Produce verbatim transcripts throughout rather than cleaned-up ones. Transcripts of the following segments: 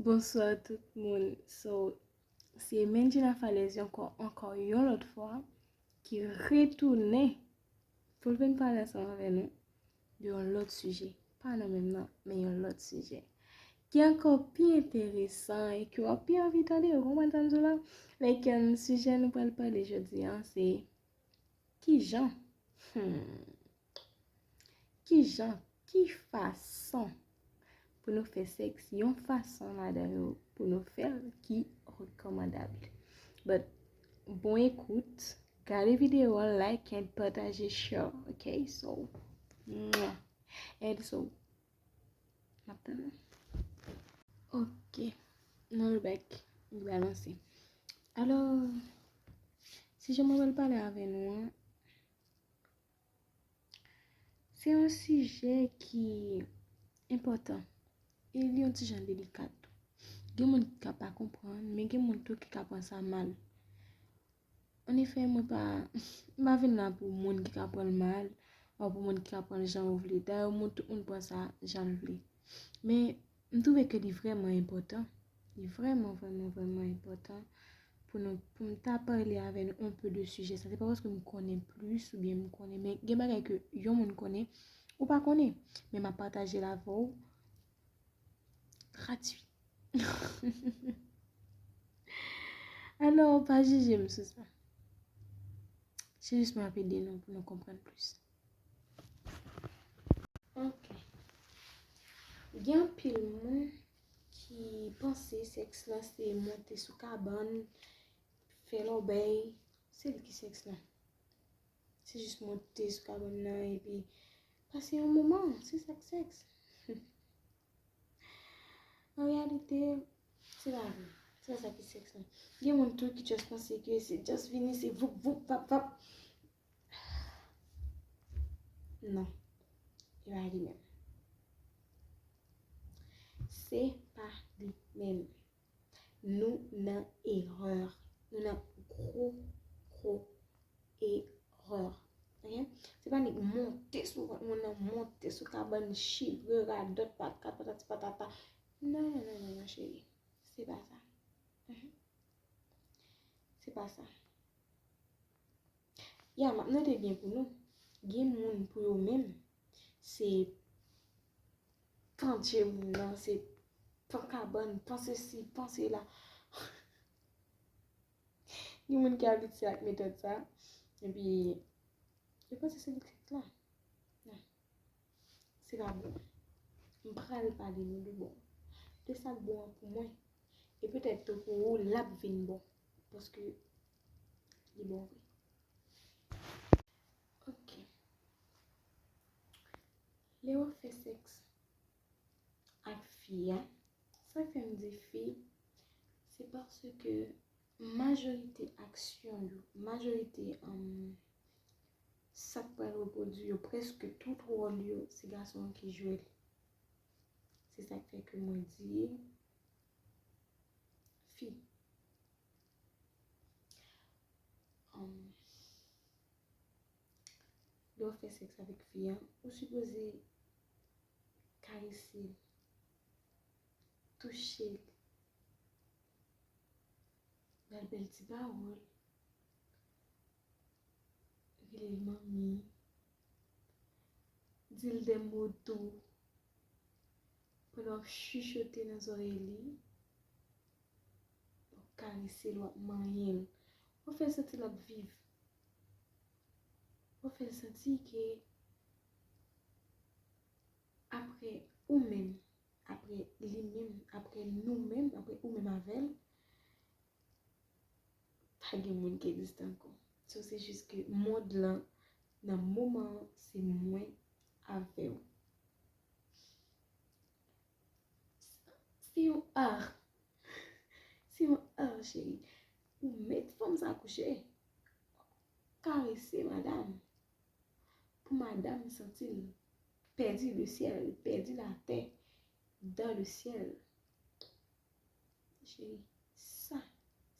Bonswa tout moun. So, se Mendjina Falez ankò, ankò yon lòt fwa ki retounen pou l vin pale ansanm avè nou de yon lòt sijè. Pa nan menm nan, men yon lòt sijè ki ankò pi enteresan e ke w ap pi anvi tande, ou konprann sa m di w la? Like, um, sijè nou pral pale jodi a, se kijan, hmm, kijan, ki fason pou nou fè sèks yon fason ladan yo pou nou fè l ki rekòmandab. But, bon ekout, gade videyo an, like and pataje, share, ok? So, mwah. And so, n ap tann. Ok, nou back, nou balanse. Alò, sijè mwen pral pale avè nou an, se yon sijè ki enpòtan e li yon ti jan delikat tou. Gen moun ki ka pa konprann, men gen moun tou ki ka pran sa mal. Anefè, mwen pa, m pa vin la pou moun ki ka pran l mal, ou pou moun ki ka pran l jan ou vle. Dayè, moun, tout moun pran sa jan l vle. Men, m twouve ke li vrèman enpòtan. Li vrèman, vrèman, vrèman enpòtan pou nou, pou m ta pale avè nou un peu de sijè sa. Se pa paske m konnen plis oubyen m konnen, men gen bagay ke yon moun konnen, ou pa konnen. Men m ap pataje l avè w gratui. Alò, pa jije m sou sa. Se jis mwen ap ede nou pou nou konprann plis. Ok. Gen anpil moun ki panse sèks la se monte sou kabann, fè lòbèy, se li ki sèks la. Se jis monte sou kabann nan epi pase yon moman, se sa k sèks. An reyalite, se pa vre. Se pa sa ki sèks la. Gen moun tou ki just panse ke se just vini, se voup, voup, vap, vap. Non. Se pa li menm. Se pa li menm. Nou nan erè. Nou nan gwo, gwo erè. Ok? Se pa nèg monte sou vant moun nan, monte sou kabann, chire radòt, patat, patati, patata. Non, non, non, non, non, cheri. Se pa sa. Mhm. Se pa sa. Ya, m ap note byen pou nou. Gen moun pou yo menm, se pran je moun nan, se pran kabann, pran sesi, pran sela. Gen moun ki abitye ak metòd sa, epi yo panse se li k la. Non. Se pa bon. M pral pale nou de bon. De sa k bon an pou mwen. E petèt tou pou ou, l ap vin bon. Paske li bon vre. Ok. Lè w ap fè sèks ak fi a, sa k fè m di fi, se paske majorite aksyon yo, majorite, um, sa k pral repwodui yo, prèske tout wòl yo, se gason an ki jwe l. Se sa k fè ke mwen di fi. Um, lè w fè sèks avèk fi a, ou sipoze karese l, touche l, ba l bèl ti pawòl, rele l manmi, di l de mo dou, pandan w ap chichote nan zòrèy li, w ap karese l, w ap manyen l, w ap fè l santi l ap viv, w ap fè l santi ke apre ou menm, apre li menm, apre nou menm, apre ou menm avè l, pa gen moun ki egziste ankò. So, se jis ke mond lan, nan moman an, se mwen avè w. Se yon ar. Se yon ar, cheri. Ou met fanm sa kouche. Karese madanm. Pou madanm santi l pèdi le syèl, pèdi latè, dans le ciel. Cheri, sa,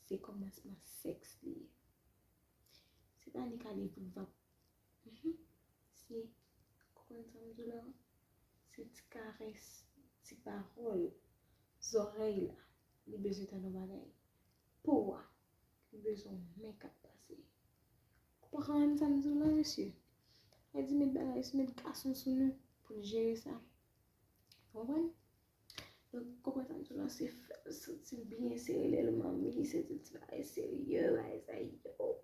se kòmansman sèks li ye. Se pa nik ale voup vap. Mhm. Se, konprann sa m di w la? Se ti karès, ti pawòl. zòrèy la, li bezwen tande yon bagay. Po a, li bezwen yon men k ap pase. Konprann sa m di w la, mesye? Sa di met bagay, met gason sou nou pou n jere sa. Ou konprann? Donk, konprann sa m di w la, se fè l santi l byen, se rele l manmi, se di l ti bagay serye, bagay sa yo.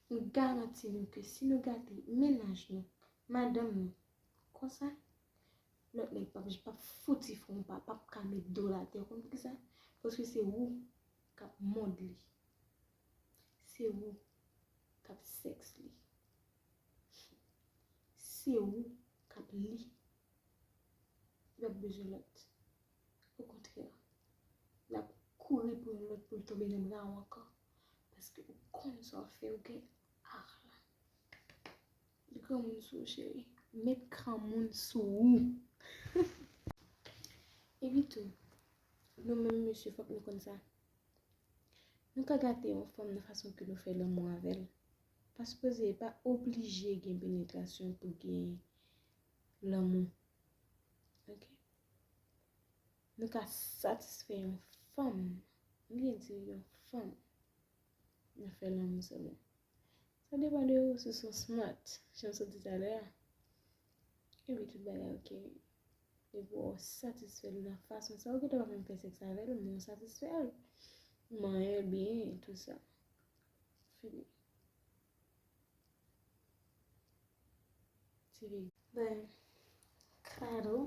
M garanti nou ke si nou gate mennaj nou, madanm nou, konsa, lòt nèg p ap, p ap fouti fè yon pa, p ap ka met do l atè. Ou konn poukisa? Paske se ou k ap mòd li. Se ou k ap sèks li. Se ou k ap li. Li p ap bezwen lòt. Okontrè, l ap kouri pou yon lòt pou l tonbe nan bra w ankò. Paske ou konn sa w fè, ou gen ah la. Met granmoun sou ou, cheri. Met granmoun sou ou. Epi tou, nou menm mesye, fòk nou konn sa. Nou ka gate yon fanm nan fason ke nou fè lanmou avè l. Pa sipoze, pa oblije gen penetrasyon pou gen lanmou. Ok? Nou ka satisfè yon fanm. M byen di yon fanm nan fè lanmou sèlman. Sa depann de ou si w se yon smart, jan m sot di talè a. Epi tout bagay ok. Epi w satisfè l nan fason sa, ou gentan pa menm fè sèks avè l, men w satisfè l. Ou manyen l byen, tout sa. Fini. Ti vi. Ben, kado.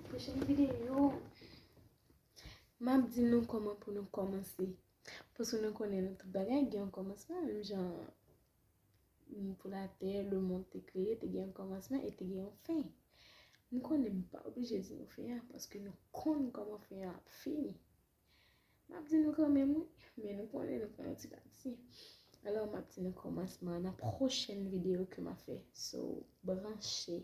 Pwochèn videyo, m ap di nou kòman pou nou kòmanse. Paske nou konnen nan tout bagay gen yon kòmansman, menm jan pou latè, lemonn te kreye, te gen yon kòmansman e te gen yon fen. Nou konnen m pa oblije di nou fen an, paske nou konn kòman fen an ap fini. M ap di nou kanmenm, wi, men nou konnen nou pran yon ti pati. Alò, m ap di nou kòmansman nan pwochèn videyo ke m ap fè. So, branche.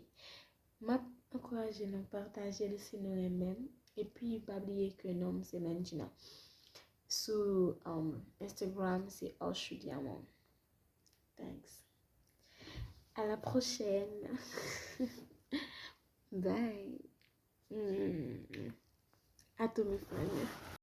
M ap ankouraje nou pataje l si nou renmen m. Epi, pa bliye ke non m se Nandjina. Sou um, Instagram, se Orchou Diamant. Thanks. À la prochaine. Bye. Mm. À tous mes fans.